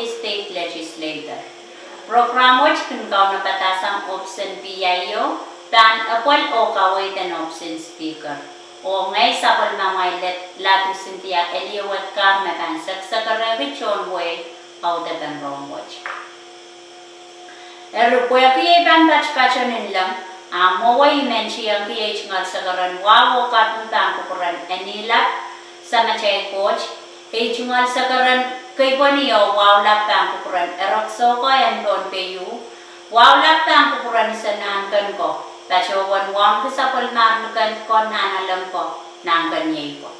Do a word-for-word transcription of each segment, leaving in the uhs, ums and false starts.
State Legislature. Program wet kin kaunopada sang ohpis en P I O, pahn apwal oh kaweid en ohpis en Speaker. Oh ngehi sapwellimamwail Ladu Cynthia Eliowet Carr me pahn sekisekerehki tohn wehi audepen rong wet. Eri pwehki ei pahn patpato ni leng, a mwowe I men tiengki ei tungoal sekeren wahu oh kaping pahn kupwuren Eni Lap, Samatail Koht, ei tungoal sekeren keipweni oh wahu lap pahn kupwuren Erekiso ko en Pohnpei, wahu lap pahn kupwuren Iso Nahnken ko, patohwan wauneki sapwellimomwi likin ko, Nahnalek ko, Nahnken Iei ko.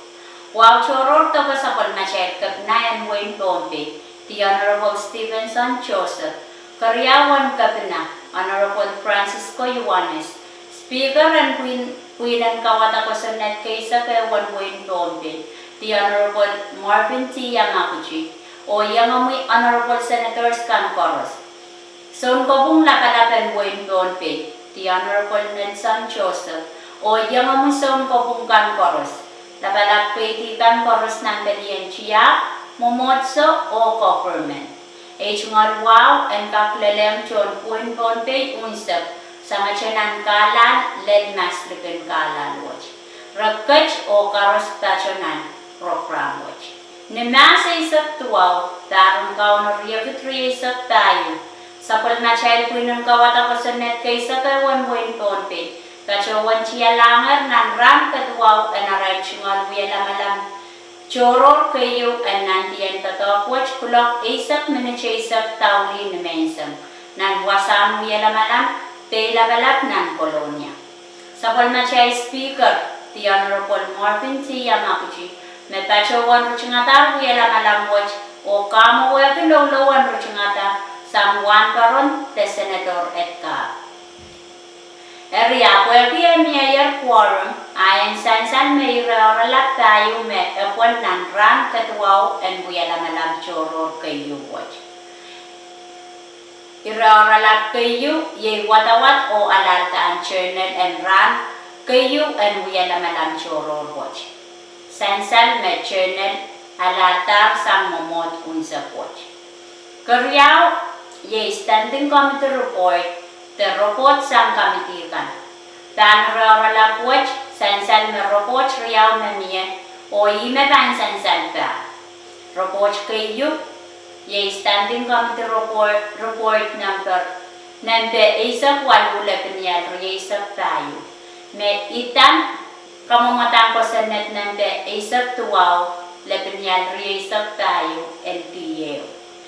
Wahu tohrohr doke sapwellimatail Kepina en wehin Pohnpei, The Honorable Stephenson Joseph, keriau en Kepina, Honorable Francisco Ioanis, Speaker en pwihn, pwihn en kauwada kosonned keisek ehu en wehin Pohnpei, The Honorable Marvin T. Yamaguchi, oh iengomwi Honorable Senators kan koaros. Sounkopwung lapalap en wehin Pohnpei, The Honorable Nelson Joseph, oh iengomwi sounkopwung kan koaros. Lapalap keidi kan koaros nan pelien tiahk, mwomwohdiso oh government. Ei tungoal wahu en kak lelehng tohn wehin Pohnpei unsek, sangete nan kahlahl lel mas likin kahlahl wet. Re ket oh koaros pato nan program wet. Ni Mahs eisek duwau, pahr en Kauno riekid rieisek pahieu, sapwellimatail pwihn en kauwada kosonned keisek ehu en wehin Pohnpei patohwan tialahngehr nan rahn keduwau en arail tungoal wie lamalam tohrohr keieu en nantihong doadoahk wet kuloak eisek minit eisek daulih nimenseng, nan wasahn wie lamalam, Peilapalap nan Kolonia. Sapwellimatail Speaker, The Honorable Marvin T. Yamaguchi, me patohwan ritingadahr wie lamalam wet oh kamwowehki loulou en ritingada sang wahnpoaron de Senator Edgar. Eri a pwehki e mieier quorum, a en sansal me ire oaralap pahieu me apwal nan rahn keduwau en wie lamalam tohrohr keieu wet. Ire oaralap keieu iei wadawad oh alahldahr journal en rahn keieu en wie lamalam tohrohr wet. Sansal me journal alahldahr sang mwomwohd unsek wet. Keriau, iei Standing Committee report de report sang committee kan. Pahn ire oaralap wet, sansal me report riau me mie, oh ihme pahn sansal pahr. Report keieu, iei Standing Committee report, report nempe, nempe eisek waluh lepin ial rieisek pahieu. Me idan kamwomwadahn kosonned nempe eisek duwau lepin ial rieisek pahieu, L D A.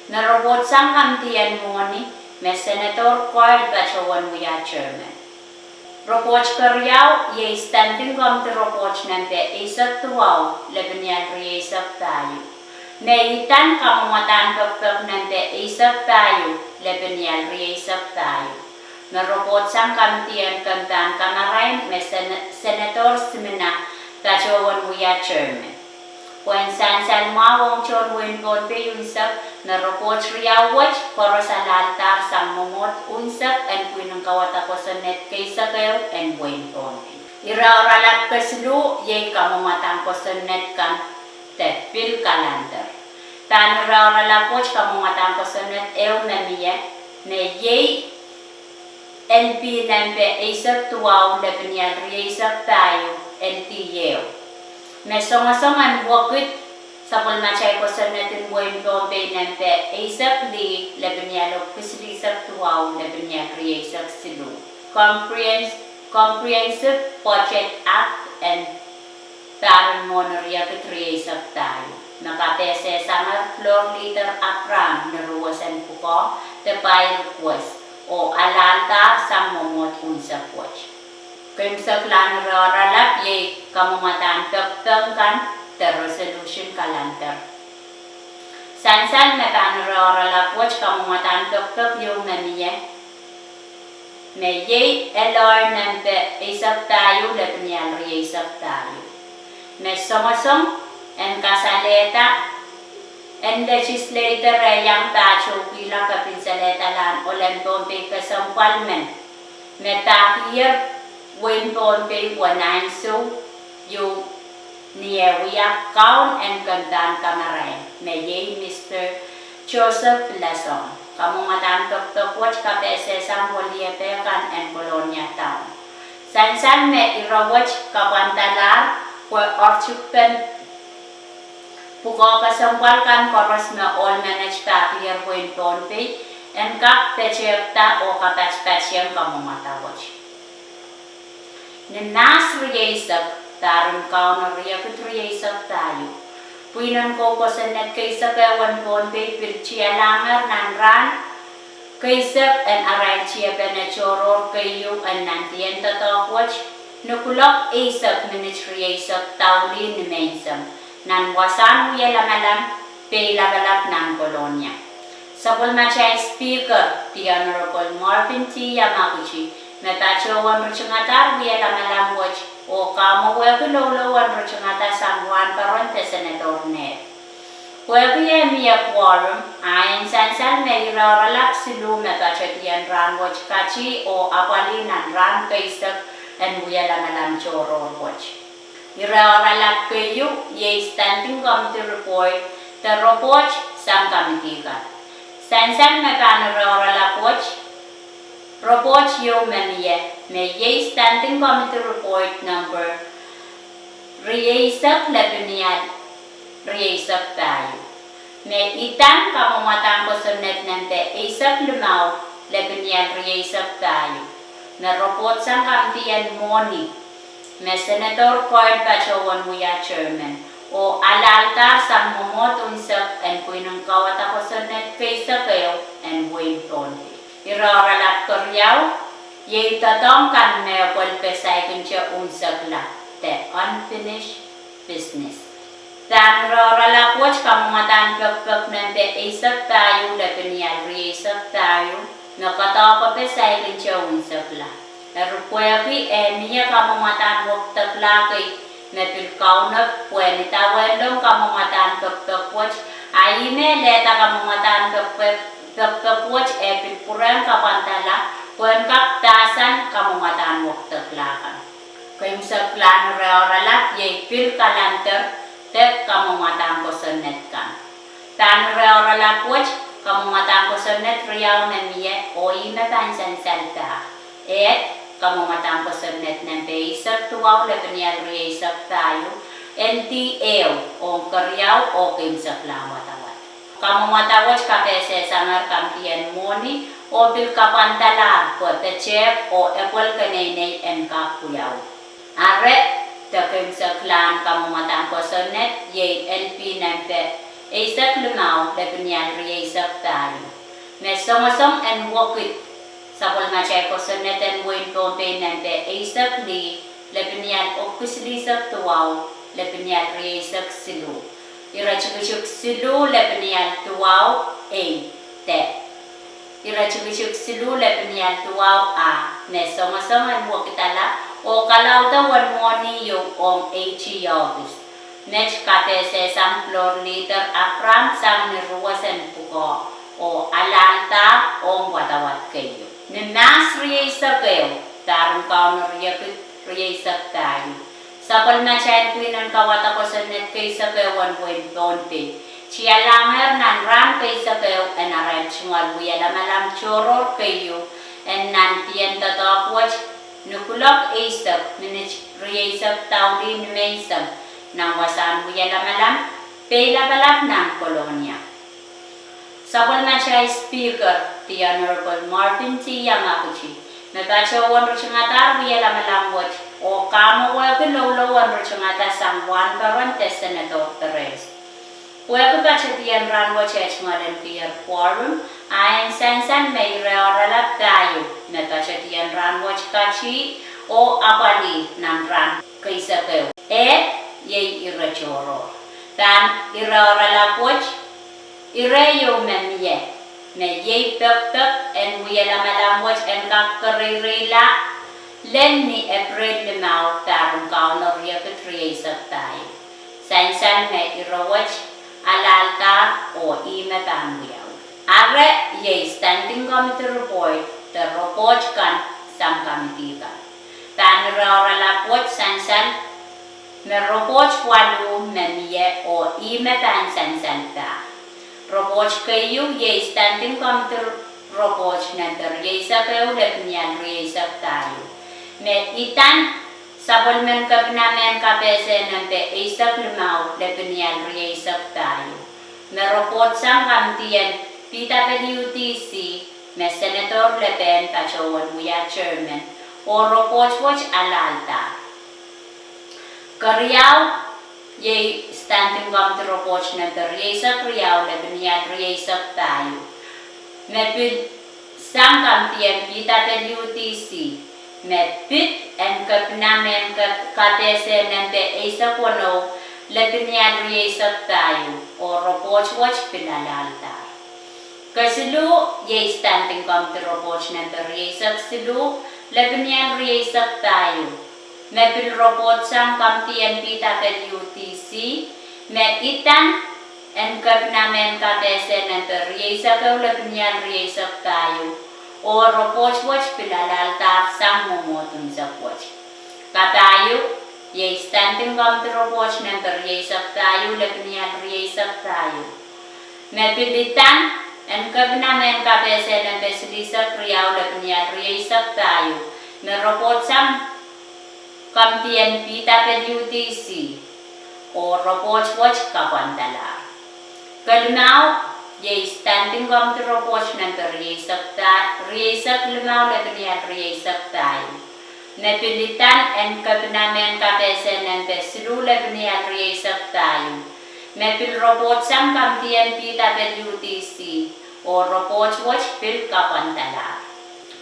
Me report sang committee en mwohni, me Senator Coyle patohwan wia chairman. Report keriau, iei Standing Committee report nempe eisek duwau lepin ial rieisek pahieu. Me idan kamwomwadahn pekpek nempe eisek pahieu lepin ial rieisek pahieu. Me report sang committee en kempahn kamarain, me Sen-, Senator Simina patohwan wia chairman. Pwehn sansal mwahu ong tohn wehin Pohnpei unsek, me report riau wet koaros alahldahr sang mwomwohd unsek en pwihn en kauwada kosonned keisek ehu en wehin Pohnpei. Ire oaralap kesiluh iei kamwomwadahn kosonned kan de pil calendar. Pahn ire oaralap wet kamwomwadahn kosonned ehu me mie, me iei L P nempe eisek duwau lepin ial rieisek pahieu, L D A. Me songosong en wekid sapwellimatail kosonned en wehin Pohnpei nempe eisek lih lepin ial epwiki silihsek duwau lepin ial rieisek siluh. Comprehens-, Comprehensive Budget Act en pahr en Mwohni riekid rieisek pahieu. Me kapehsehsangehr Floor Leader Abraham ni ruwesen pwukoa de pwair request, oh alahldahr sang mwomwohd unsek wet. Keimwseklahn ire oaralap iei kamwomwadahn pekpek kan de resolution calendar. Sansal me pahn ire oaralap wet kamwomwadahn pekpek ieu me mie, me iei L R nempe eisek pahieu lepin ial rieisek pahieu. Me songosong en kasalehda en legislator iang patohkihla kepin salehdalahn olen Pohnpei kesempwal men, me pahkier wehin Pohnpei wen ansou ieu ni eh wia kaun en kempahn kamarain, me iei Mister Joseph Lesson. Kamwomwadahn pekipek wet kapehsehsang weliepe kan en Kolonia Town. Sansal me ire wet kapwandalahr pwe oartikipen pwukoa kesempwal kan koaros me ohl menet pakier wehin Pohnpei en kak petehkda oh kapatpatehng kamwomwada wet. Ni Mahs rieisek, pahr en Kauno riekid rieisek pahieu, pwihn en kou kosonned keisek ehu en Pohnpei pil tialahngehr nan rahn keisek en arail tiepene tohrohr keieu en nandien doadoahk wet, ni kuloak eisek minit rieisek daulih nimenseng, nan wasahn wie lamalam, Peilapalap nan Kolonia. Sapwellimatail Speaker, The Honorable Marvin T. Yamaguchi, me patohwan ritingadahr wie lamalam wet, oh kamwowehki loulou en ritingada sang wahnpoaron de Senator Ned. Pwehki eh mie quorum, a en sansal me ire oaralap siluh me patedien rahn wet kati oh apwalih nan rahn keisek en wie lamalam tohrohr wet. Ire oaralap keieu iei Standing Committee Report de report sang kamidi kan. Sansal me pahn ire oaralap wet, report ieu me mie, me iei Standing Committee Report number rieisek lepenial rieisek pahieu. Me idahn kamwomwadahn kosonned nempe eisek limau lepenial rieisek pahieu. Me report sang kamidi en mwohni, me Senator Coyle patohwan wia chairman, oh alahldahr sang mwomwohd unsek en pwihn en kauwada kosonned keisek ehu en wehin Pohnpei. Ire oaralap keriau iei doadoahk kan me pwelpe saikinte unsekla, de unfinished business. Pahn ire oaralap wet kamwomwadahn pekipek nempe eisek pahieu lepenial rieisek pahieu, me koadoahkepe saikinte unsekla. Eri pwehki eh mie kamwomwadahn wekidekla kei me pil kaunop pwehn idawehn lohng kamwomwadahn pekipek wet, a ih me lehda kamwomwadahn pekipek, pekipek wet eh pil pwurehng kapwandala pwehn kak pahsan kamwomwadahn wekidekla kan. Keimwseklahn ire oaralap iei pil kalander de kamwomwadahn kosonned kan. Pahn ire oaralap wet kamwomwadahn kosonned riau me mie oh ih me pahn sansal pahr. Ehd, kamwomwadahn kosonned nempe eisek duwau lepenial rieisek pahieu, en dih ehu ong keriau oh keimwseklahn wadawad. Kamwomwada wet kapehsehsangehr kamidi en mwohni oh pil kapwandalahr pwe petehk oh epwel keneinei en kak wiawi. Are, de keimwseklahn kamwomwadahn kosonned iei LP nempe eisek limau lepenial rieisek pahieu, me songosong en wekid sapwellimatail kosonned en wehin Pohnpei nempe eisek lih lepenial ipwisilihsek duwau lepenial rieisek siluh, ire tikitik siluh lepenial duwau, ei, de ire tikitik siluh lepenial duwau, a, me songosong en wekidala oh kalaude uwen mwohni ieu ong AG office. Met kapehsehsang Floor Leader Abraham sang ni ruwesen pwukoa oh alahldahr ong wadawad keieu. Ni Mahs rieisek ehu, pahr en Kauno riekid rieisek pahieu, sapwellimatail pwihn en kauwada kosonned keisek ehu en wehin Pohnpei tialahngehr nan rahn keisek ehu en arail tungoal wie lamalam tohrohr keieu en nandien doadoahk wet, ni kuloak eisek minit rieisek daulih nimenseng, nan wasahn wie lamalam, Peilapalap nan Kolonia. Sapwellimatail Speaker, The Honorable Marvin T. Yamaguchi, me patohwan ritingadahr wie lamalam wet oh kamwowehki loulou en ritingada sang wahnpoaron de Senator Perez. Pwehki patedien rahn wet eh tungoal en kier quorum, a en sansal me ire oaralap pahieu me patedien rahn wet kati oh apwalih nan rahn keisek ehu, ehd, iei ire tohrohr. Pahn ire oaralap wet, ire ieu me mie, me iei pekipek en wie lamalam wet en kak kereireila lel ni Epreil limau, pahr en Kauno riekid rieisek pahieu. Sansal me ire wet alahldahr oh ih me pahn wiawi. Are, iei Standing Committee Report de report kan sang kamidi kan. Pahn ire oaralap wet sansal me report waluh me mie oh ih me pahn sansal pahr. Report keieu iei Standing Committee Report nempe rieisek ehu lepenial rieisek pahieu. Me idan sapwellimen Kepina mehn kapehse nempe eisek limau lepenial rieisek pahieu. Me report sang kamidien P W D C, me Senator Lepehn patohwen wia chairman, oh report wet alahldahr. Keriau, iei Standing Committee Report nempe rieisek riau lepenial rieisek pahieu. Me pil sang kamidien P W D C, me pid en Kepina mehn kapehse nempe eisek weneu lepenial rieisek pahieu, oh report wet pil alahldahr. Kesiluh, iei Standing Committee Report nempe rieisek siluh lepenial rieisek pahieu. Me pil report sang kamidien P W D C, me idan en Kepina mehn kapehse nempe rieisek ehu lepenial rieisek pahieu, oh report wet pil alahldahr sang mwomwohd unsek wet. Kapahieu, iei Standing Committee Report nempe rieisek pahieu lepenial rieisek pahieu. Me pil idan en Kepina mehn kapehse nempe silihsek riau lepenial rieisek pahieu, me report sang kamidien P W D C, oh report wet kapwandalahr. Kelimau, iei Standing Committee Report nempe rieisek pa-, rieisek limau lepenial rieisek pahieu. Me pil idan en Kepina mehn kapehse nempe siluh lepenial rieisek pahieu. Me pil report sang kamidien P W D C, oh report wet pil kapwandalahr.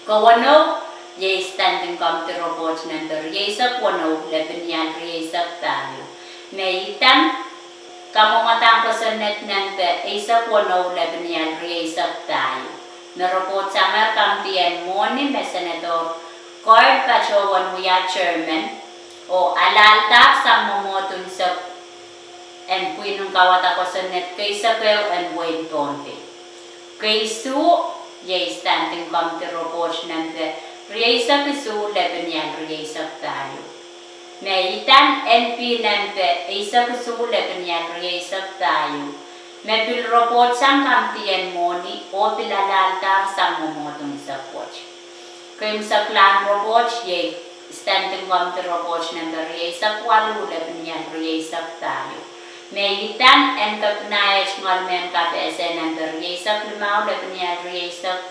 Keweneu, iei Standing Committee Report nempe rieisek weneu lepenial rieisek pahieu. Me idan kamwomwadahn kosonned nempe eisek weneu lepenial rieisek pahieu. Me report sangehr kamidien mwohni me Senator Curt patohwen wia chairman, oh alahldahr sang mwomwohd unsek en pwihnen kawada kosonned keisek ehu en wehin Pohnpei. Keisuh, iei Standing Committee Report nempe rieisek isuh lepenial rieisek pahieu. Me idan N P nempe eisek isuh lepenial rieisek pahieu. Me pil report sang kamidien mwohni oh pil alahldahr sang mwomwohd unsek wet. Keimwseklahn report iei Standing Committee Report nempe rieisek waluh lepenial rieisek pahieu. Me idan en Kepina iet ngehl mehn kapehse nempe rieisek limau lepenial rieisek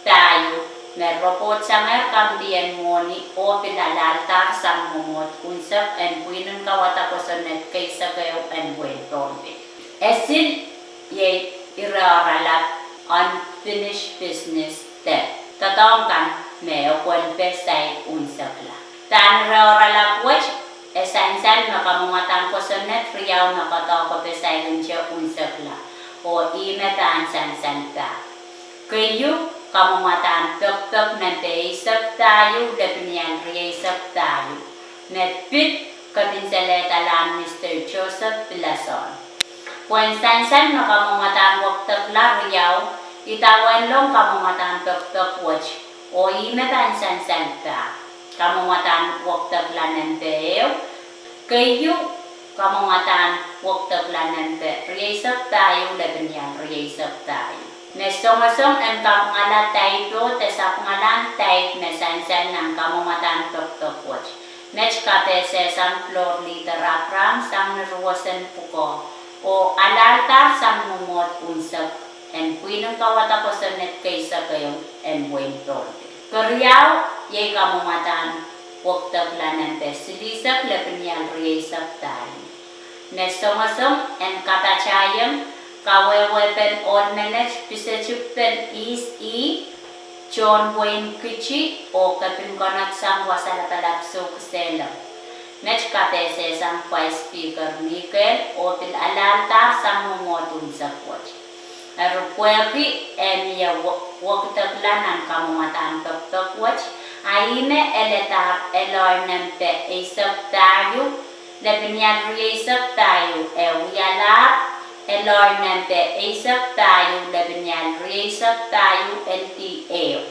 pahieu. Me report sangehr kamidien mwohni oh pil alahldahr sang mwomwohd unsek en pwihnen kawada kosonned keisek ehu en wehin Pohnpei. Esil, iei ire oaralap unfinished business, de doadoahk kan me e pwehn pil sair unsekla. Dahn ire oaralap wet, e sansal me kamwomwadahn kosonned riau me doadoahk pil sair nte unsekla, oh ihme pahn sansal pahr. Keieu, kamwomwadahn pekipek nempe eisek pahieu lepenial rieisek pahieu. Me pid kepinselehdahlahn Mister Joseph Pilasohn. Pwehn sansal me kamwomwadahn wekidekla riau, idawehn lohng kamwomwadahn pekipek wet, oh ihme pahn sansal pahr. Kamwomwadahn wekidekla nempe ehu. Keieu, kamwomwadahn wekidekla nempe rieisek pahieu lepenial rieisek pahieu. Me songosong en kapwungala taipo de sapwungalahn taip me sansal nan kamwomwadahn pekipek wet. Met kapehse sang Floor Leader Abraham sang ni ruosen pwukoa, oh alahldahr sang mwomwohd unsek en pwihnen kawada kosonned keisek ehu en wehin Pohnpei. Keriau, iei kamwomwadahn wekidekla nempe silihsek lepenial rieisek pahieu. Me songosong en kapatahieng kawehwehpen ohl menet pisetikipen ihs ih, tohn wehin Kiti, oh kepin konek sang wasa lapalap Sohkisehlang. Met kapehse sang Vice Speaker Mikel oh pil alahldahr sang mwomwohd unsek wet. Eri pwehki e mie wekidekla nan kamwomwadahn pekipek wet, a ihme e ladahr elohr nempe eisek pahieu lepenial rieisek pahieu, e wialahr elohr nempe eisek pahieu lepenial rieisek pahieu ldi ehu.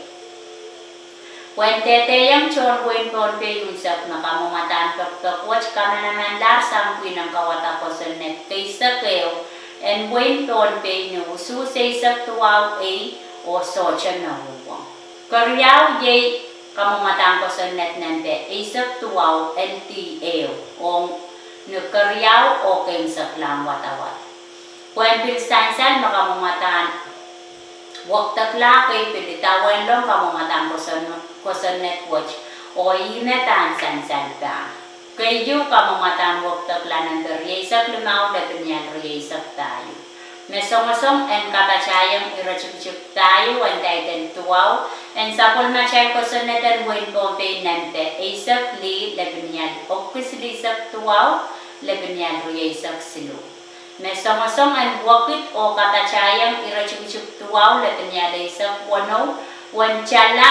Pwehn dehdehiong tohn wehin Pohnpei unsek me kamwomwadahn pekipek wet kamanamanlahr sang pwihnen kawada kosonned keisek ehu en wehin Pohnpei ni usuhs eisek duwau ei oh sohte me uhwong. Keriau iei kamwomwadahn kosonned nempe eisek duwau L D A ong ni keriau oh keimwseklahn wadawad. Pwehn pil sansal me kamwomwadahn wekidekla kei pil idawehn leng kamwomwadahn kosonned wet, oh ihme pahn sansal pahn. Keieu kamwomwadahn wekidekla nempe rieisek limau lepin ial rieisek pahieu. Me songosong en kapatahieng iretikitik pahieu en taidel duwau en sapwellimatail kosonned en wehin Pohnpei nempe eisek lih lepin ial epwiki silihsek duwau lepin ial rieisek siluh. Me songosong en wekid oh kapatahieng iretikitik duwau lepin ial eisek weneu, uwen tala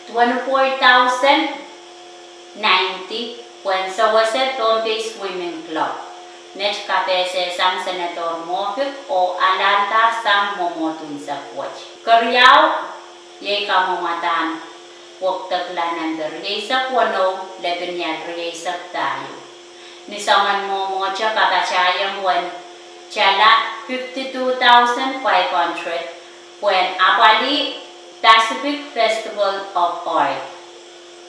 twenty-four thousand ninety, pwehn sewese Pohnpei Swimming Club. Met kapehse sang Senator Moffitt oh alahldahsang mwomwohdiso wet. Keriau iei kamwomwadahn wekidekla nempe rieisek weneu lepin ial rieisek pahieu. Ni soangen mwomwohte kapatahieng uwen tala fifty-two thousand five hundred, pwehn apwalih Pacific Festival of Art,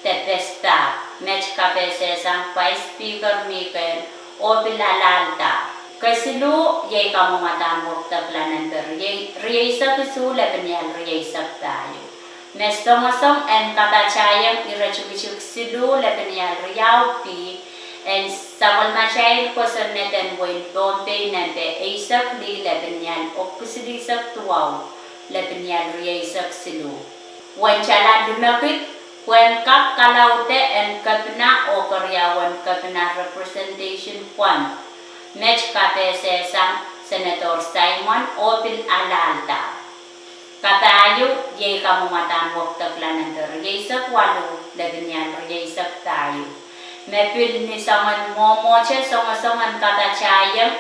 de PFSPAART, met kapehse sang Vice Speaker Miguel oh pil alahldahr. Kesiluh iei kamwomwadahn wekidekla nempe rieisek isuh lepin ial rieisek pahieu. Me songosong en kapatahieng iretikitik siluh lepin ial riau B en sapwellimatail kosonned en wehin Pohnpei nempe eisek lih lepin ial epwiki silihsek duwau lepin ial rieisek siluh, uwen tala limekid, pwehn kak kalaudehla en kepina oh keriaun kepina representation pwand. Met kapehse sang Senator Simon oh pil alahldahr. Kapahieu iei kamwomwadahn wekidekla nempe rieisek waluh lepin ial rieisek pahieu. Me pil ni soangen mwomwohte songosong en kapatahieng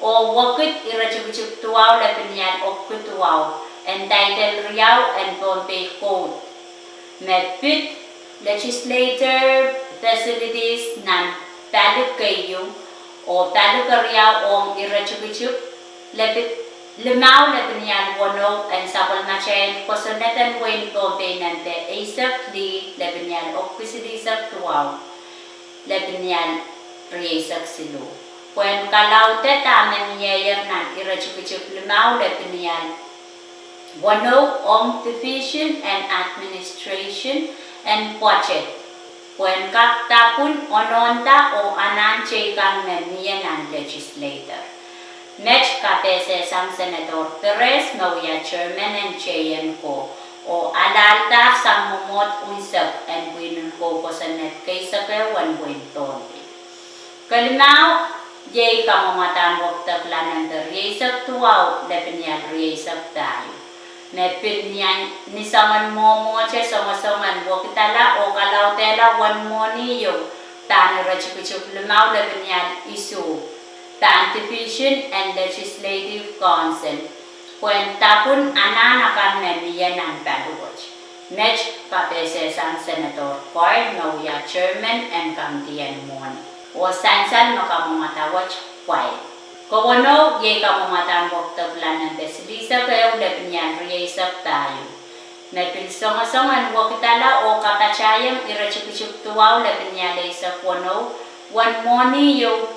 oh wekid iretikitik duwau lepin ial epwiki duwau en taidel riau en Pohnpei Court, me pid legislative facilities nan pali keieu oh pali keriau ong iretikitik limau lepin ial weneu en sapwellimatail kosonned en wehin Pohnpei nempe eisek lih lepin ial epwiki silihsek duwau lepin ial rieisek siluh, pwehn kalaudehla dahme mieier nan iretikitik limau lepin ial weneu ong Division en Administration and Budget, pwehn kak dapwun onohnda oh anahn teikan me mie nan legislature. Met kapehse sang Senator Perez me wia chairman en J N ko, oh alahldahsang mwomwohd unsek en pwihn en kou kosonned keisek ehu en wehin Pohnpei. Kelimau iei kamwomwadahn wekidekla nempe rieisek duwau lepin ial rieisek pahieu. Me pil ni soangen mwomwohte songosong en wekidala oh kalaudehla uwen mwohni ieu pahn iretikitik limau lepin ial isuh pahn Division en Legislative Council, pwehn dapwun anahn akan me mie nan pali wet. Met kapehse sang Senator Coyle me wia chairman en kamidien mwohni, oh sansal me kamwomwada wet pwail. Keweneu iei kamwomwadahn wekidekla nempe silihsek ehu lepin ial rieisek pahieu. Me pil songosong en wekidala oh kapatahieng iretikitik duwau lepin ial eisek weneu uwen mwohni ieu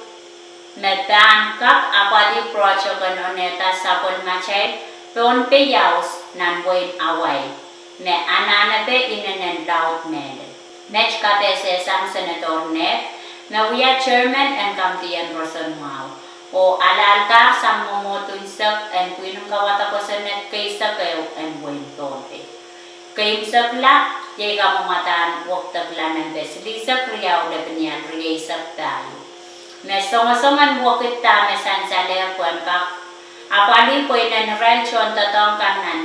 me pahn kak apwalih project en onehda sapwellimatail Pohnpei House nan wehin Hawaii, me anahnepe inenen laud mehlel. Met kapehse sang Senator Ned me wia chairman en kamidien roson mwahu, oh alahldahsang mwomwohd unsek en pwihn en kawada kosonned keisek ehu en wehin Pohnpei. Keimwsekla iei kamwomwadahn wekidekla nempe silihsek riau lepin ial rieisek pahieu. Me songosong en wekid dahme sansalehr pwehn kak apwalih pweinen irail tohndoadoahk kan nan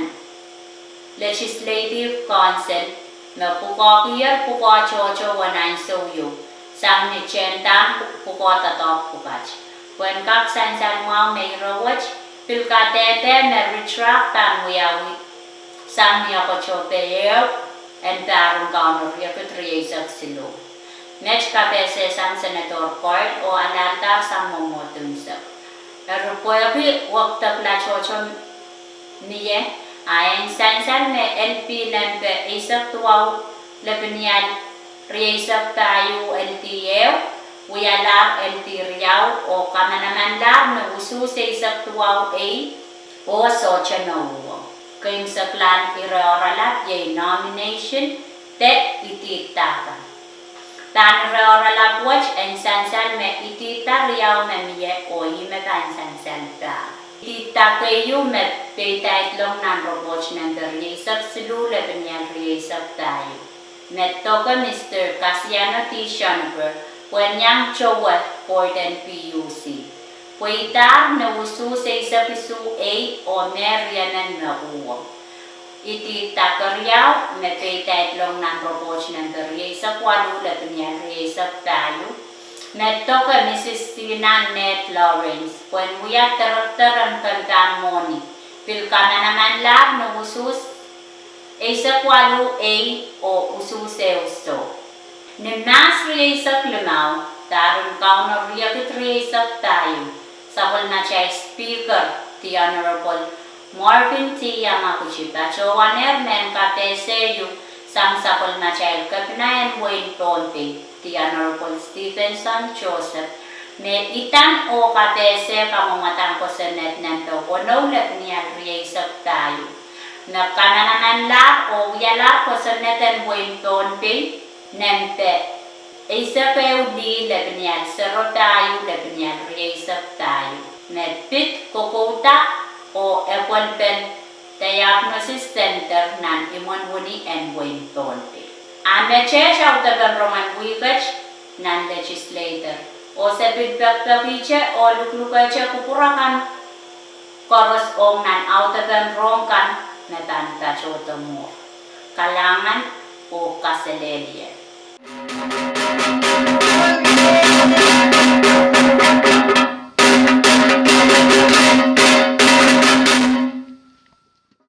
Legislative Council me pwukoakier pwukoa tohto uwen ansou ieu, sang ni tehndahr pwukoa doadoahk pwukat. Pwehn kak sansal mwahu me ire wet, pil kadehde me ritrak pahn wiawi sang ni Oktope ehu en pahr en Kauno riekid rieisek siluh. Met kapehse sang Senator Coyle oh alahldahsang mwomwohd unsek. Eri pwehki wekdekla tohto mie, a en sansal me L P nempe eisek duwau lepenial rieisek pahieu L D ehu, wialahr L D riau oh kamanamanlahr ni usuhs eisek duwau ei oh sohte me uhwong. Keimwseklahn ire oaralap iei nomination de idihda kan. Pahn ire oaralap wet en sansal me idihda riau me mie oh ih me pahn sansal pahr. Idihda keieu me peidahilong nan ripoht nempe rieisek siluh lepenial rieisek pahieu, me doke Mister Kasiano D. Schonberg pwehn iang towe board en P U C. Pweidahr ni usuhs eisek isuh ei oh me riemen me uhwong. Idihda keriau me peidahilong nan ripoht nempe rieisek waluh lepenial rieisek pahieu, me doke Mrs Stina Ned Lawrence pwehn wia director en kempa mwohni, pil kamanamanlahr ni usuhs eisek waluh ei oh usuhs ehu soh. Ni Mahs rieisek limau, pahr en Kauno riekid rieisek pahieu, sapwellimatail Speaker, The Honorable Marvin T. Yamaguchi, patohwanehr mehn kapehse ieu sang sapwellimatail Kepina en wehin Pohnpei, The Honorable Stephenson Joseph, me idan oh kapehse kamwomwadahr kosonned nempe weneu lepenial rieisek pahieu, me kamanamanlahr oh wialahr kosonned en wehin Pohnpei nempe eisek ehu lih lepenial sero pahieu lepenial rieisek pahieu, me pid kokouda oh epwelpen Diagnosis Center nan imwen wini en wehin Pohnpei. A meteht audepen rongen wihket nan Legislature, oh se pil pekipekihte oh luklukehte kupwur akan koaros ong nan audepen rohng kan me pahn patohdo mwuhr. Kalahngan oh kaselehlie.